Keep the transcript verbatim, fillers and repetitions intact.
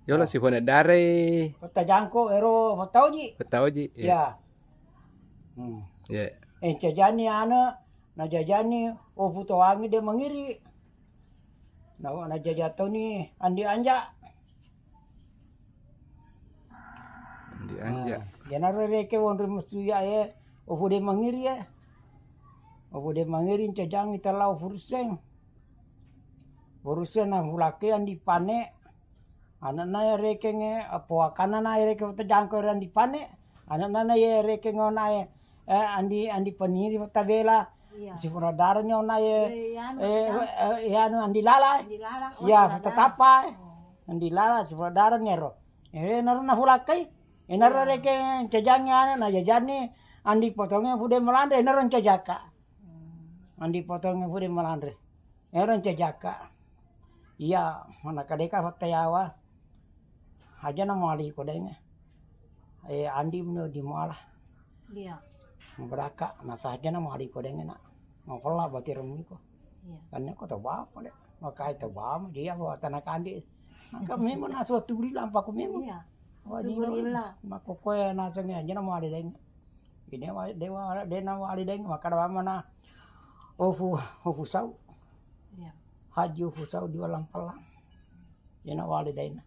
Jolo si pone dare. Kota Jangko ero Kota Oji. Kota Oji. Iya. Hmm. Iya. Encajani ana najajani ofu toangi de mangiri. Na najajatoni Andi Anja. Andi Anja. Nah, iyanaro reke wonri mustuya e ofu de mangiri e. Ofu de mangiri encajangi tella ofu ruseng. Ofu ruseng na fulake Andi Pane. Anakna ya rekeng e, poakanna na rekeng Kota Jangko Andi Pane. Anakna na ye rekeng onae, eh, Andi, Andi Paniri Kota Bela. Iya. Si Puradaran ya onae, eh, eh, ya anu Andi Lala. Andi Lala. Oh, iya, Kota Tapa. Andi Lala, si Puradaran ero. Eh, naro na fulakai. Eh, naro rekeng cajangi anak na jajani Andi Potonge Fude Melandre, naro cajaka. Andi Potonge Fude Melandre. Ero cajaka. Iya, mana kadeka fattayawa. Aja na mali kodenge. Eh, Andi meno di muala. Iya. Beraka, nasa aja na mali kodenge na. Mafella batiremiko. Iya. Kanne ko to bapa de. Makai to bama dia ko tanah kandi. Maka memang naso tuli lampa ko memang. Iya. Wajib. Tuli lah. Mako koe nasenge aja na mali deng. Ine wa-, dewa, dena wali deng, makkada bamana ofu, ofu sau. Iya. Haji ofu sau di walang palang. Dena wali deng.